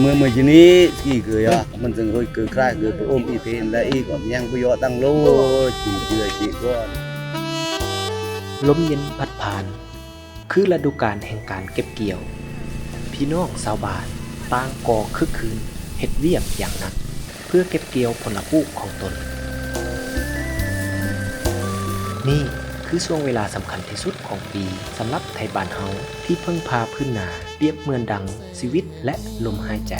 ເມື່ອ ເມື່ອກີ້ນີ້ ສະກີເກີຍອະ ມັນຈຶ່ງເຮີ້ຍເກີຄາຍເກີໄປອົມອີເທນ ແລະ ອີກອອກຍັງບໍ່ເຍາະຕັ້ງໂລດ ຈີເຈື່ອຈີກ່ອນ. ລົມເຢັນພັດຜ່ານ ຄືລະດູການແຫ່ງການເກັບກ່ຽວ. ພີ່ນ້ອງຊາວບ້ານຕ່າງກໍຄຶກຄື້ນເຮັດວຽກຢ່າງໜັກ ເພື່ອເກັບກ່ຽວຜົນລະປູກຂອງຕົນ. ນີ້ຄືຊ່ວງເວລາສຳຄັນທີ່ສຸດຂອງປີສຳລັບໄທບ້ານເຮົາ ທີ່ເພິ່ງພາພື້ນນາ ປຽບເໝືອນດັ່ງຊີວິດ ແລະ ລົມຫາຍໃຈ.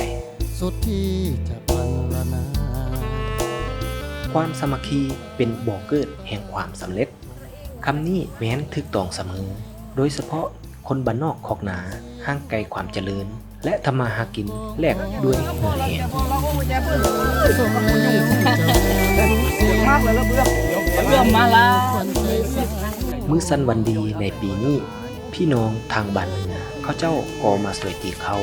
ຄວາມສາມັກຄີເປັນບໍ່ເກີດແຫ່ງຄວາມສຳເລັດ. ຄຳນີ້ແມ່ນຖືກຕ້ອງສະເໝີ ໂດຍສະເພາະຄົນບ້ານນອກຄອກນາ ຫ່າງໄກຄວາມຈະເລີນ ແລະ ທຳມາຫາກິນແລກດ້ວຍເຫື່ອແຮງ. ມື້ສັນວັນດີໃນປີນີ້ ພີ່ນ້ອງທາງບ້ານເໜືອເຂົາເຈົ້າກໍມາຊ່ວຍຕີເຂົ້າ.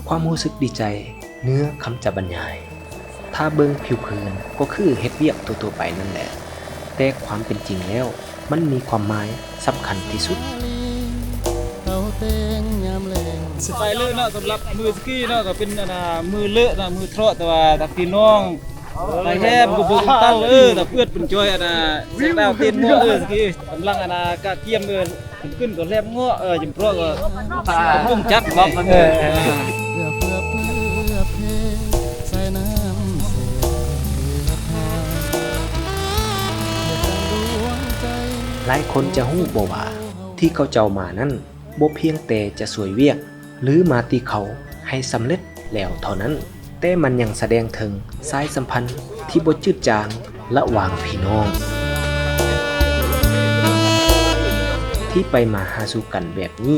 ຄວາມຮູ້ສຶກດີໃຈເໜືອຄຳຈະບັນຍາຍ. ຖ້າເບິ່ງຜິວເຜິນກໍຄືເຮັດວຽກທົ່ວໆໄປນັ້ນແຫຼະ, ແຕ່ຄວາມເປັນຈິງແລ້ວ ມັນມີຄວາມໝາຍສຳຄັນທີ່ສຸດ. ໄປເລີຍເນາະ, ສຳລັບມື້ສະກີເນາະ ກໍເປັນ ອັນນ່າ ມື້ເລີະເນາະ ມື້ເທາະ, ແຕ່ວ່າຖ້າພີ່ນ້ອງໄປແຮມກໍເບິ່ງເຕົ້າ ເອີ ຖ້າເພື່ອນເປັນຈອຍ ອັນນ່າ ສຽງດາວເຕັ້ນເນາະ ເອີ ສະກີກຳລັງ ອັນນ່າ ກະກຽມ ເອີ ຂຶ້ນກໍແລບເງາະ ເອີ ຈຳພວກກໍ ເອີ ກຳລັງຈັດເນາະ ເອີ ຫຼາຍຄົນຈະຮູ້ບໍ່ວ່າ ທີ່ເຂົາເຈົ້າມານັ້ນ ບໍ່ພຽງແຕ່ຈະຊ່ວຍວຽກ ຫຼື ມາຕີເຂົ້າໃຫ້ສຳເລັດແລ້ວເທົ່ານັ້ນ, ແຕ່ມັນຍັງສະແດງເຖິງສາຍສຳພັນທີ່ບໍ່ຈືດຈາງລະຫວ່າງພີ່ນ້ອງ ທີ່ໄປມາຫາສູ່ກັນແບບນີ້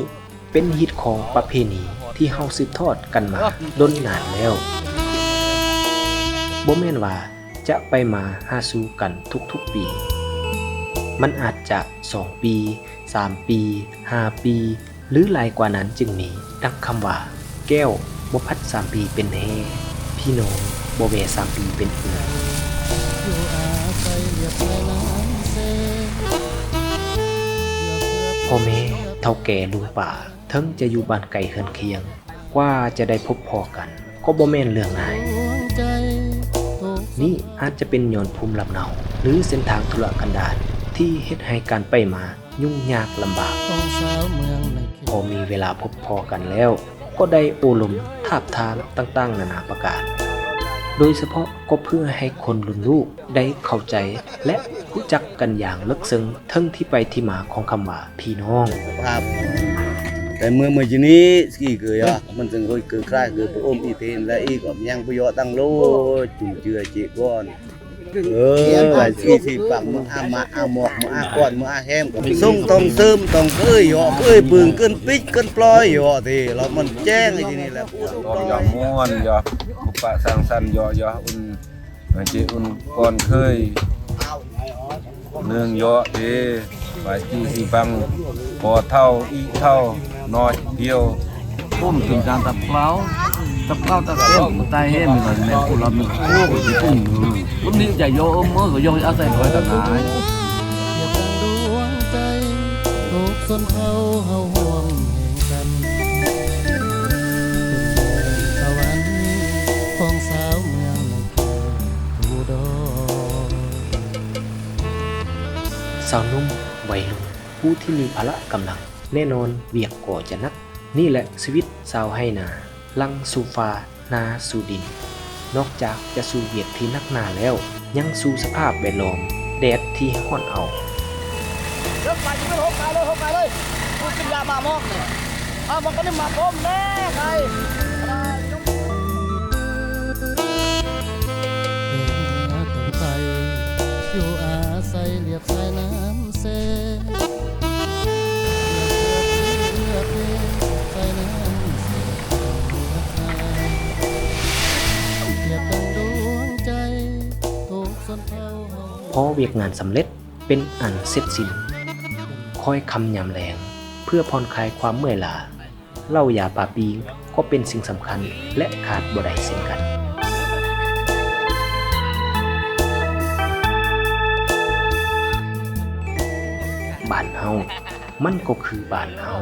ເປັນຮີດຄອງປະເພນີທີ່ເຮົາສືບທອດກັນມາດົນນານແລ້ວ. ບໍ່ແມ່ນວ່າຈະໄປມາຫາສູ່ກັນທຸກໆປີ, ມັນອາດຈະສອງປີ, ສາມປີ, ຫ້າປີ ຫຼື ຫຼາຍກວ່ານັ້ນຈຶ່ງມີ. ດັ່ງຄຳວ່າ ແກ້ວບໍ່ພັດສາມປີເປັນແຮ່, ພີ່ນ້ອງບໍ່ແວ່ສາມປີເປັນເອື້ອຍ. ພໍ່ແມ່ເຖົ້າແກ່ລຸງປ້າ ເຖິງຈະຢູ່ບ້ານໄກເຮືອນຄຽງ, ກວ່າຈະໄດ້ພົບພໍ້ກັນກໍບໍ່ແມ່ນເລື່ອງງ່າຍ. ນີ້ອາດຈະເປັນຍ້ອນພູມລຳເນົາ ຫຼື ເສັ້ນທາງທຸລະກັນດານ ທີ່ເຮັດໃຫ້ການໄປມາ ຫຍຸ້ງຍາກລຳບາກ. ພໍມີເວລາພົບພໍ້ກັນແລ້ວ ກໍໄດ້ໂອ້ລົມທາບທາມຕ່າງໆນານາປະການ, ໂດຍສະເພາະກໍເພື່ອໃຫ້ຄົນລຸ້ນລູກໄດ້ເຂົ້າໃຈ ແລະ ຮູ້ຈັກກັນຢ່າງເລິກເຊິ່ງເຖິງທີ່ໄປທີ່ມາຂອງຄຳວ່າພີ່ນ້ອງ. ແຕ່ເມື່ອ ເມື່ອກີ້ນີ້ ສະກີເກີຍອະ ມັນຈຶ່ງເຮີ້ຍເກີຄາຍເກີໄປອົມອີເທນ ແລະ ອີກອອກຍັງບໍ່ເຍາະຕັ້ງໂລດ ຈູເຈື່ອຈີກ່ອນ. ເອີ ສະກີຊິຟັງມາອາມາອາໝອກ ມາອາກ່ອນ ມາອາແຮມ ສົ່ງຕ້ອງເສີມ ຕ້ອງເອີຍເຍາະ ເອີຍບຶງ ເກີນປິກ ເກີນປອຍເຍາະ ທີ່ລາວມັນແຈ້ງທີ່ນີ້ແຫຼະ ເຍາະມ່ວນ ເຍາະອຸປະສັງສັນ ເຍາະ ເຍາະອຸ່ນ ເຈອຸ່ນກ່ອນເຄີຍ ເນື່ອງເຍາະເດ ປາຍຈີ່ສີບັງ ພໍເທົ່າ ອີເທົ່າ ນ້ອຍດຽວ ປຸ້ມເປັນການຕັບເກົ້າ ຕັບເກົ້າຕັບເສັ້ນ ມັນຕາຍແຮງ ມັນແມ່ນຜູ້ລຳໂອ້ ຊິປຸ້ມ ຄົນນີ້ຈະເຍາະເອີ ເອີ ກໍເຍາະອາໄສຄອຍຕະໜາຍ ຊາວໜຸ່ມ ໄວລຸ້ນ ຜູ້ທີ່ມີພະລະກຳລັງ ແນ່ນອນວຽກກໍຈະໜັກ. ນີ້ແຫຼະຊີວິດຊາວໄຮ່ນາ ຫຼັງສູ້ຟ້າໜ້າສູ້ດິນ. ນອກຈາກຈະສູ້ວຽກທີ່ໜັກໜາແລ້ວ ຍັງສູ້ສະພາບແວດລ້ອມ ແດດທີ່ຮ້ອນເອົາ. ເລີກໄປ ເລີກໄປເລີຍ ເລີກໄປເລີຍ ກູກິນຢາມາມອກນີ້ ອາ ມັນກໍໄດ້ມາຕົ້ມແນ່ໄງ. ພໍວຽກງານສຳເລັດເປັນອັນເສັດສິ້ນ, ຄອຍຄ່ຳຍາມແລງ ເພື່ອຜ່ອນຄາຍຄວາມເມື່ອຍລ້າ. ເຫຼົ້າຢາປາປີ້ງກໍເປັນສິ່ງສຳຄັນ ແລະ ຂາດບໍ່ໄດ້ເຊັ່ນກັນ. ບ້ານເຮົາ ມັນກໍຄືບ້ານເຮົາ.